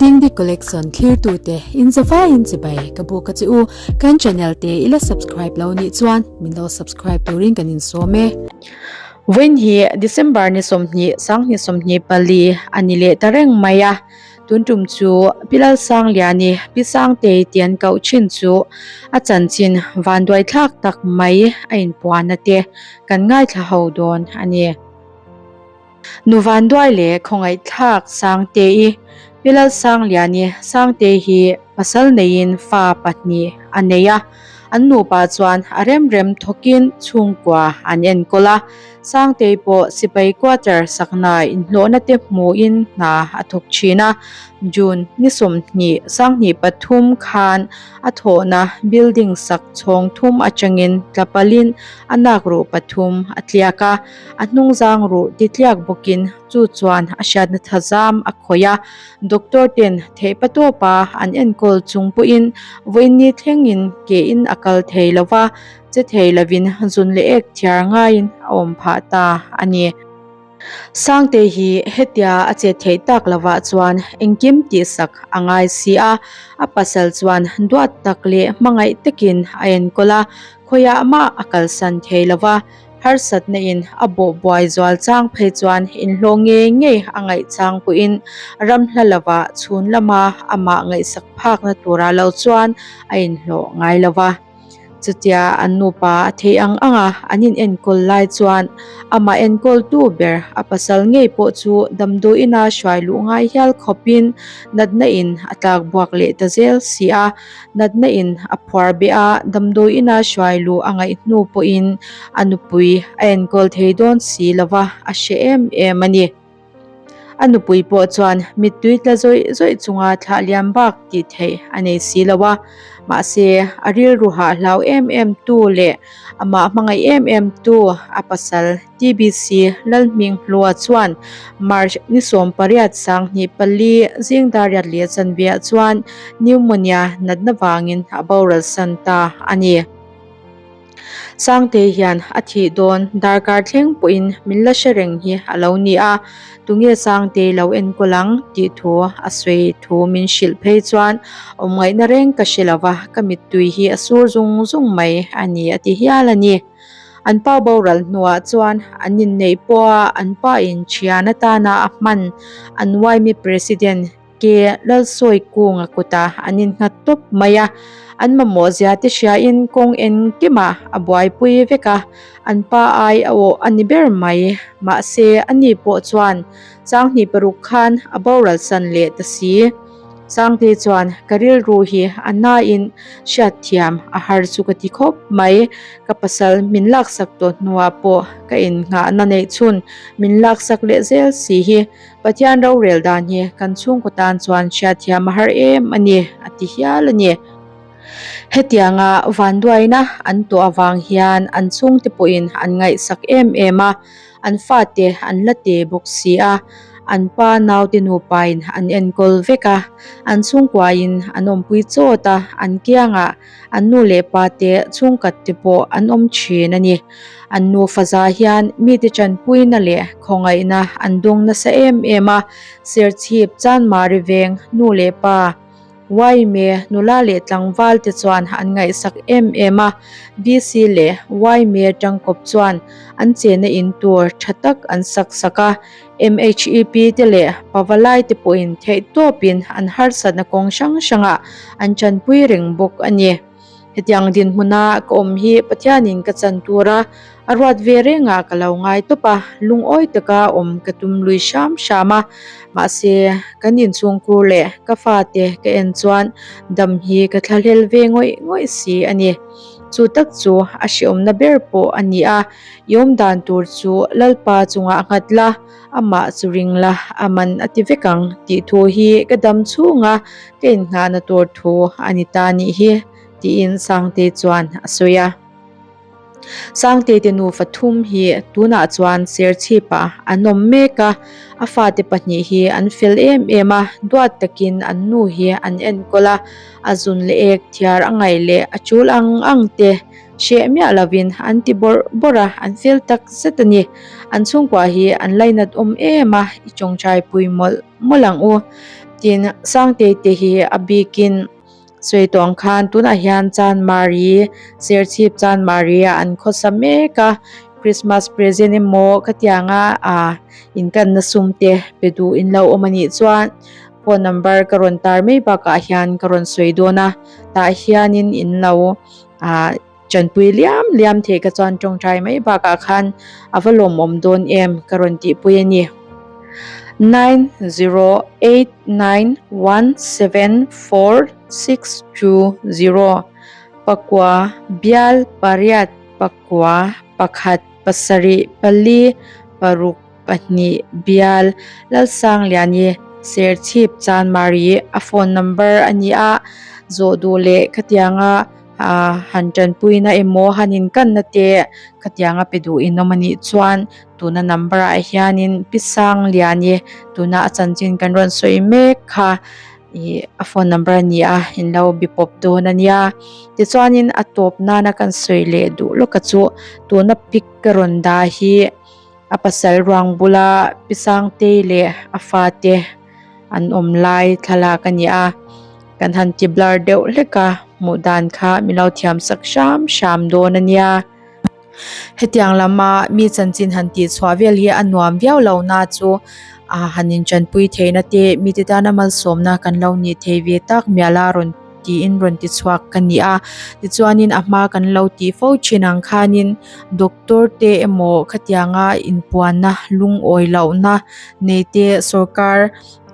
Dingdi Collection thlirtute in zavaiin chibai ka buk a che u. Kan channel te i la subscribe lo nih chuan min lo subscribe turin kan insawm e. Vawiin hi December ni 20, 2024 a ni leh ta reng mai a. Tun tum chu Pi Lalsangliani, Pi Sangtei tih an koh thin chu a chanchin vanduai thlak tak mai a inpuanna te kan ngaithla ho dawn a ni. Nu vanduai leh khawngaihthlak Sangtei, Pi Lalsangliani, Sangtei hi pasal neiin fa pahnih a nei a, an nupa chuan a rem rem thawkin chhungkua an enkawl a. Sangtei pawh sipai quarter sakna inhlawhna te hmuhin hna a thawk thin a, June ni 20, 2003 khan a thawhna building sak chhawng thum atangin tlapalin a nak ruh pathum a tliak a, a hnungzang ruh ti tliak bawkin chu chuan a hriatna thazam a khawih a, doctor ten theihpatawpa an enkawl chung pawhin vawiin thlengin ke in a kal thei lova, Che thei lovin zun leh ek thiar ngaiin a awm phah ta a ni. Sangte hi hetia a chet theih tak lovah chuan engkim tihsak a ngai si a, a pasal chuan duat tak leh hmangaih takin a enkawl a, khawiah mah a kalsan thei lo va, harsatna in a bawh buai zual chang phei chuan inhlawh ngei ngei a ngaih chang pawhin ram hla lovah chhun lama amah ngaihsak phakna turah lo chuan a inhlawh ngai lo va. Chutia an nupa a theih ang ang a, an inenkawl lai chuan amah enkawltu ber a pasal ngei pawh chu damdawiina hruai luh ngai hial khawpin natna in a tlak buak leh ta zel si a. Natna in a phuar beh a, damdawiina hruai luh a ngaih hnu pawhin a nupui a enkawl thei dawn si lova a hre em em a ni. A nupui pawh chuan mittui tla zawih zawih chunga thlah liam bak tih theih a nei si lo a, mahse a rilru hah hlau em em tu leh amah hmangaih em em tu a pasal TBC Lalhminghlua chuan March ni 18 2004 zing dar riat leh chanveah chuan pneumonia natna vangin a boral san ta a ni. Sangtei hian a thih dawn darkar thleng pawhin min la hre reng hi a lo ni a, tunge Sangtei lo enkawl ang tih thu a sawi thu min hrilh phei chuan awm ngaihna reng ka hre lo va, ka mittui hi a sur zung zung mai a ni a ti hial a ni. An pa boral hnuah chuan an inneih pawha an pa in thian atana a hman an Yma President Ke Lalsawi kunga kutah an innghat tawp mai a, an mamawh zia te hriain kawng engkimah a buaipui vek a, an pa ai a awh a ni ber mai. Mahse, ani pawh chuan Changhnih paruk khan a boral san leh ta si. Changte chuan ka rilru hi a nain hriatthiam a har chu ka ti khawp mai. Ka pasal min laksak tawh hnuah pawh ka innghahna neih chhun min laksak leh zel si hi Pathian rorel dan hi kan chhungkaw tan chuan hriatthiam a har em a ni, a ti hial a ni. Hetianga vanduaina an tuah avang hian an chhungte pawhin an ngaihsak em em a, an fate an la te bawk si a, an pa naute nupain an enkawl vek a, an chhungkuain an awmpui chawt a, an kiangah An nu leh pa te chhungkat te pawh an awm thin a ni. An nufa za hian mite tanpuina leh khawngaihna an dawng nasa em em a, Serchhip Chanmari veng nu leh pa Yma nula leh tlangval te chuan an ngaihsak em em a, VC leh Yma tangkawp chuan an chena in tur tha tak an sak sak a, MHEP te leh Pavalai te pawhin theihtawpin an harsatna kawng hrang hrangah an tanpui reng bawk a ni. Hetiang dinhmuna ka awm hi Pathianin ka chan tura a ruat ve rengah ka lo ngai tawp a, lungawi taka awm ka tum lui hram hram a. Mahse, kan inchhungkhur leh ka fate ka en chuan dam hi ka thlahlel ve ngawih ngawih si a ni. Chu tak chu a hreawmna ber pawh a ni a. I awm dan tur chu Lalpa chungah nghat la, amah chu ring la, a man a ti vek ang tih thu hi ka dam chhunga ka innghahna tur thu a ni ta nih hi, tiin Sangtei chuan a sawi a. Sangtei te nufa thum hi tunah chuan Serchhipah an awm mek a, a fate pahnih hi an fel em em a, duat takin an nu hi an enkawl a, a zun leh ek thiar a ngaih leh a chul ang ang te Hreh miah lovin an ti bawrh bawrh a, an fel tak zet a ni. An chhungkua hi an lainat awm em a, i tawngtai pui mawlh mawlh ang u. Tin, Sangtei te hi a bikin sawi tawh ang khan tunah hian Chanmari, Serchhip Chanmari ah an khawsa mek a, Christmas present emaw khatianga ah inkanna sum te pe duh in lo awm a nih chuan phone number ka rawn tar mai bakah hian ka rawn sawi dawn a, tah hianin in lo ah Chanpui liam liam thei ka chuan tawngtai mai bakah khan a va lawmawm dawn em ka rawn tihpui a ni. 9089174620 Pakua bial pariat pakua pakhat pasarih pali paruk pahnih bial Lalsangliani Serchhip Chanmari a phone number a ni a, zawh duh leh khatianga ah han tanpuina emaw han inkanna te khatianga pe duh in awm a nih chuan tuna number ah hianin Pi Sangliani tuna a chanchin kan rawn sawi mek kha ih a phone number a ni a in lo be pawp dawn a nia tichuanin a tawp nana kan sawi leh duh lawk a chu tuna pic ka rawn dah hi. A pasal ruang bula Pi Sangtei leh a fate an awm lai thlalak a ni a, kan han ti blur deuh hlek a, hmuh dan kha min lo thiam sak hram hram dawn a nia. Hetiang lama mi chanchin han tih chhuah vel hi a nuam viau lo na chu ah han inchanpui theihna te mite tana malsawmna kan lo nih thei ve tak mial a rawn tiin rawn ti chhuak ka ni a, tichuanin a hma kan lo tih fo thin ang khanin doctor te emaw khatianga inpuanna lungawi lohna nei te sorkar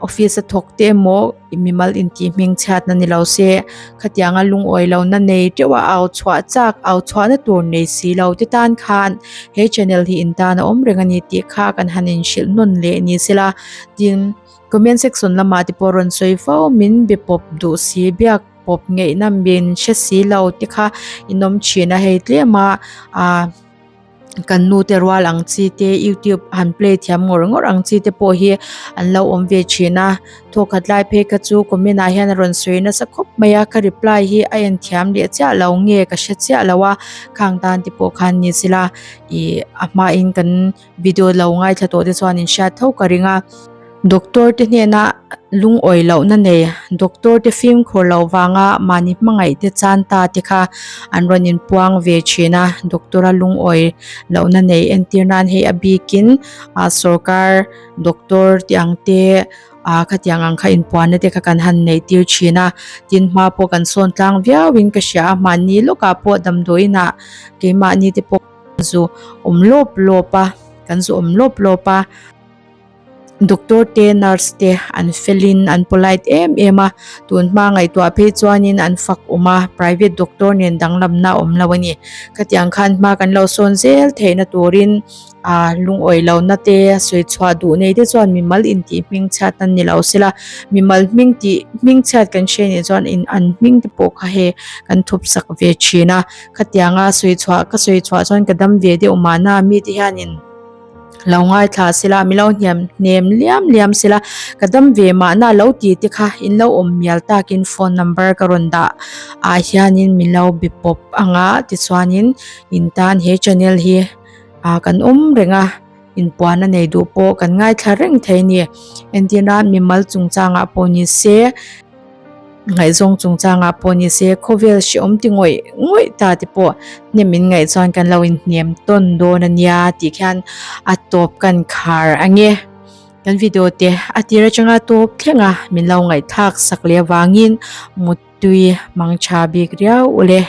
office a thawk te emaw mimal intih hming chhiatna ni lo se khatianga lungawi lohna nei teuh a au chhuah chak au chhuahna tur nei si lo te tan khan he channel hi in tan a awm reng a ni tih kha kan han inhrilh nawn leh ni sela tin. Comment section lamah te pawh rawn sawi fo min be pawp duh si biak pawp ngeihna min hre si lo te kha in awm thin a hei tlem a ah kan nu te rual ang chi te youtube han play thiam ngawr ngawr ang chi te pawh hi an lo awm ve thin a thawkhat lai phei kha chu comment ah hian a rawn sawi nasa khawp mai a ka reply hi a en thiam leh chiah lo nge ka hre chiah lo a khang tan te pawh khan ni sela ih a hmain kan Video lo ngaithla tawh te chuan in hriat tho ka ring a, doctor te hnena lungawi lohna nei doctor te fimkhur loh vanga mahni hmangaih te chan ta te kha an rawn inpuang ve thin a, doctor a lungawi lohna nei entir nan hei a bikin ah sorkar doctor tih ang te ah khatiang ang kha inpuanna te kha kan han neih tir thin a, tin hma pawh kan sawn tlang viau in ka hria a, mahni lawkah pawh damdawiin ah keimahni te pawh. Zu awm lawp lawp a kan zu awm lawp lawp a doctor te nurse te an felin an polite em em a tun hma ngaihtuah phei chuanin an fak awm a private doctor nen danglamna a awm lo a ni khatiang khan hma kan lo sawn zel theihna turin ah lungawi lohna te sawi chhuah duh nei te chuan mimal intih hming chhiat an ni lo sela mimal hming tih hming chhiat kan hria nih chuan in an hming te pawh kha hei kan thup sak ve thin a. Khatianga sawi chhuah ka sawi chhuah chuan ka dam ve deuh mahna mite hianin lo ngaithla sela mi lo hniam hnem liam liam sela ka dam ve mahna lo ti te kha in lo awm mial takin phone number ka rawn dah ah hianin min lo be pawp anga tichuanin in tan he channel hi ah kan awm reng a inpuan a nei duh pawh kan ngaithla reng thei a ni entirna mimal chungchangah pawh ni se. Ngaihzawng chungchangah pawh ni se khawvel hrehawm ti ngawih ngawih ta te pawh hnem in ngaih chuan kan lo inhnem tawn dawn a nia tih khian a tawp kan khar ang e. Kan video te a tir atanga tawp thleng a min lo ngaihthlak sak leh avangin muttui mang tha bik riau ule.